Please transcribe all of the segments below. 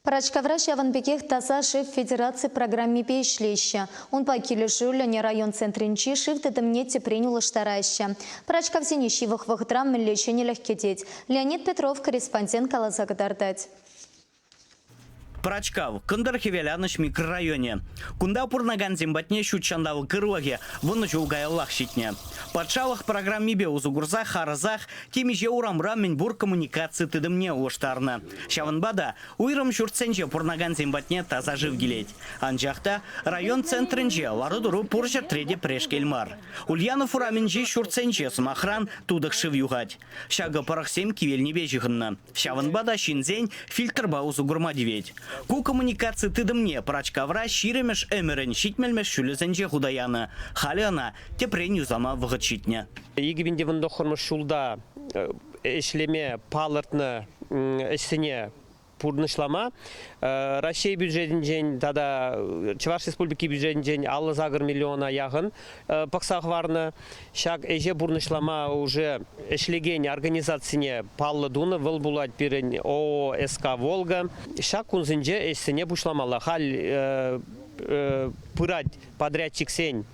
Пӑрачкавра ҫавӑн пекех Таса шыв федераци программипе ӗҫлеҫҫӗ. Унпа килӗшӳллӗн район центрӗнчи шыв тытӑмне тӗпрен улӑштараҫҫӗ. Пӑрачкавсене ҫывӑх вӑхӑтра мӗнле ҫӗнӗлӗх кӗтет? Леонид Петров корреспондент каласа кӑтартать. Пӑрачкав, кӑнтӑр-хӗвеланӑҫ микрорайонӗ. Кунта пурӑнакансем патне ҫут ҫанталӑк ырлӑхӗ вунӑ ҫул каяллах ҫитнӗ. Патшалӑх программипе усӑ курса харӑсах темиҫе урамра мӗнпур коммуникаци тытӑмне улӑштарнӑ. Ҫавӑнпа та уйрӑм ҫуртсенче пурӑнакансем патне таса шыв килет. Анчах та район центрӗнче лару-тӑру пур ҫӗртре те пӗрешкел мар. Ульянов урамӗнчи ҫуртсенче, сӑмахран, тутӑх шыв юхать. Ҫакӑ пӑрӑхсем кивелнипе ҫыхӑннӑ. Ҫавӑнпа та ҫынсен фильтрпа усӑ курма тивет. Ку коммуникаци тытӑмне Пӑрачкавра ҫирӗмӗш ӗмӗрӗн ҫитмӗлмӗш ҫулӗсенче хута янӑ. Халӗ ӑна тӗпрен юсама вӑхӑт ҫитнӗ. 2019 ҫулта ӗҫлеме палӑртнӑ ӗҫсене пурнӑҫлама Раҫҫей бюджетӗнчен тата Чӑваш Республики бюджетӗнчен 58 миллиона яхӑн пӑхса хӑварнӑ. Ҫак ӗҫе пурнӑҫлама уже ӗҫлекен организацине паллӑ тунӑ. Вӑл пулать пирӗн ООО СК «Волга». Ҫак кунсенче ӗҫсене пуҫламалла. Халь пырать подрядчиксен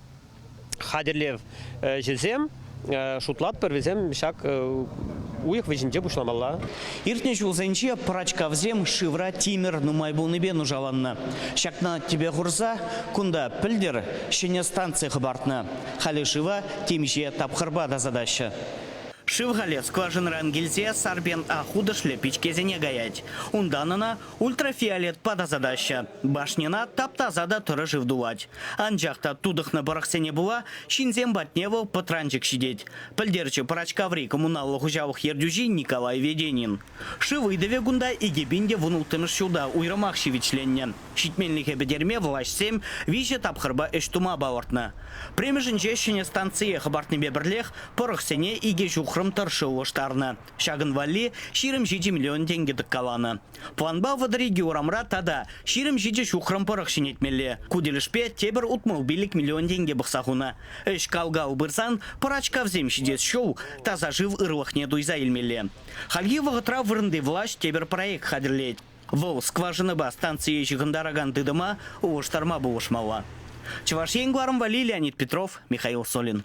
хатӗрлев ӗҫӗсем шутлатпӑр, вӗсем ҫак уйӑх вӗҫӗнче пуҫламалла. Иртнӗ ҫулсенче пӑрачкавсем шывра тимӗр нумай пулнипе нушаланнӑ. Ҫакна тӗпе хурса кунта пӗлтӗр ҫӗнӗ станци хӑпартнӑ. Халӗ шыва темиҫе тапхӑрпа тасатаҫҫӗ. Шыв халӗ скважинӑран килсе Сарпен А хутӑшлӗ пичкесене каять. Унтан ӑна Ультрафиолетпа тасатаҫҫӗ. Башньӑна тап-таса та тӑрӑ шыв тулать. Анчах та тутӑхнӑ пӑрӑхсене пула ҫынсем патне вӑл пӑтранчӑк ҫитет, пӗлтерчӗ Пӑрачкаври коммуналлӑ хуҫалӑх ертӳҫи Николай Веденин. Шыв ыйтӑвӗ кунта 2016 ҫулта уйрӑмах ҫивӗчленнӗ. Ҫитменлӗхе пӗтерме влаҫсем виҫӗ тапхӑрпа ӗҫ тума палӑртнӑ. Пӗрремӗшӗнче ҫӗнӗ станцие хӑпартнипе пӗрлех пӑрӑхсене икӗ ҫухрӑм тӑршшӗ улӑштарнӑ. Ҫакӑн валли 27 миллион тенкӗ тӑккаланӑ. Планпа 32 урамра тата 27 ҫухрӑм пӑрӑх ҫӗнетмелле. Ку тӗлӗшпе тепӗр 65 миллион тенкӗ пӑхса хунӑ. Ӗҫ кал-кал пырсан пӑрачкавсем ҫитес ҫул таса шыв ырлӑхне туйса илмелле. Хальхи вӑхӑтра вырӑнти влаҫ тепӗр проект хатӗрлет. Вӑл скважинӑпа станцие ҫыхӑнтаракан тытӑма улӑштарма пулӑшмалла. Чӑваш Ен кӑларӑм валли Леонид Петров, Михаил Солин.